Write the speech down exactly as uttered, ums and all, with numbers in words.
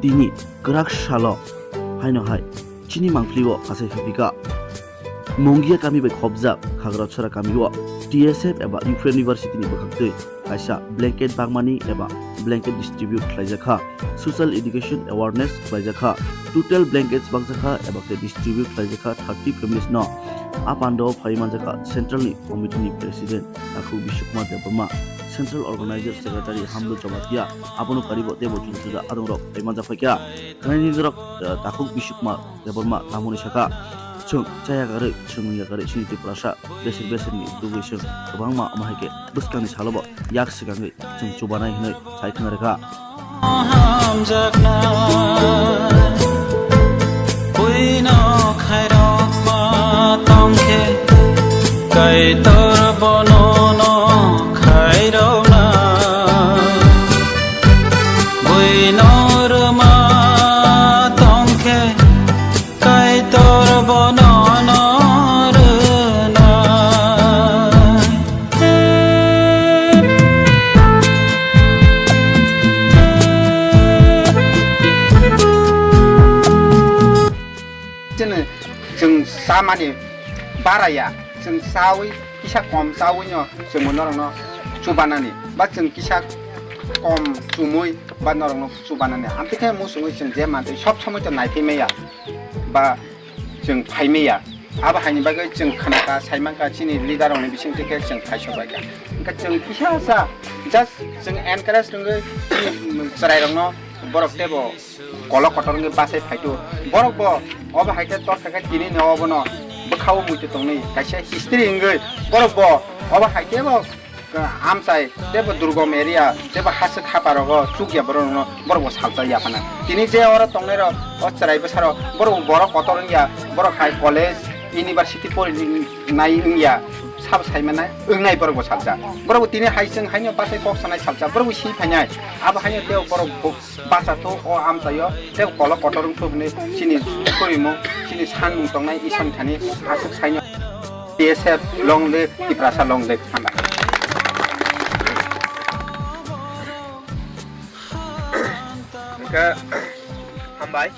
Tini kwrak salo haino hai chini mangpili o kasai phika. Mungia kami bai khopjak Khagrachara kami o T S F eba Ukraine University ni bwkhak twi kaisa blanket bangmani eba blanket distribute khlaijak kha. Social education awareness khlaijak kha. Total blankets bangjakha eba khe distribute khlaijak kha thirty families no. A pando phai manjak kha Central ni committee ni president Takhuk Bishwkumar Debbarma, Central Organizer Secretary Hamdu Jamatia, abono karibo tebo juda juda adongrok phai manjak phaikha. Khnai ni norok, eh, Takhuk Bishwkumar Debbarma tamoni saka, chwng chaya karwi, chwng nungya karwi, chini Tiprasa besir besir ni tubui chwng kwbangma omo hai khe bwskangni salobo yak swkangwi chwng chubanai hwnwi sai khna rwkha. Hamjakna buino khairokma tongkhe, Kaitor bonono khairokna. Buino rwma tongkhe, Kaitor bonono rwnai. Chini chwng chamani baraya, chwng chawi kisa kom chawi no chwng norokno chubanani, ba chwng kisa kom chumui ba norokno chubanani. Amtwi khe muchungwi chwng je mantwi sob somoi to naiphai maya ba chwng phai maya. Abo haini bagwi chwng khnaka, saimanka chini leader rokni bisingtwi khe chwng phai sobaikha. Hwnkhe chwng kisa sa just chwng encourage wngwi chini chwrairokno borok teibo kolok kotor wngwi bachai phaitu. Borok bo obo hai khe tor kha khe tini no obono bwkhao muitu tongwi kaisa history wngwi borok bo obo hai khe bo amchai teibo durgom area teibo haswk haparogo chukya borokno borok bo salsa yaphana. Tini je oro tongnairok o chwrai bwsarok borok bo borok kotor wngya, borok hai college, university pori nai wngya, sabo saimanai wngnai borok bo salsa. Borok bo tini hai chwng haino bachai kok sanai salsa, borok bo si phainai. Abo haino tei borok bo Bacha thu o amchaio tei kolok kotor wngthok hinwi chini surimung, chini sanmung tongnai Iswar thani aswk saino. T S F long live, Tiprasa long live, hambai. Hwnkhe, hambai.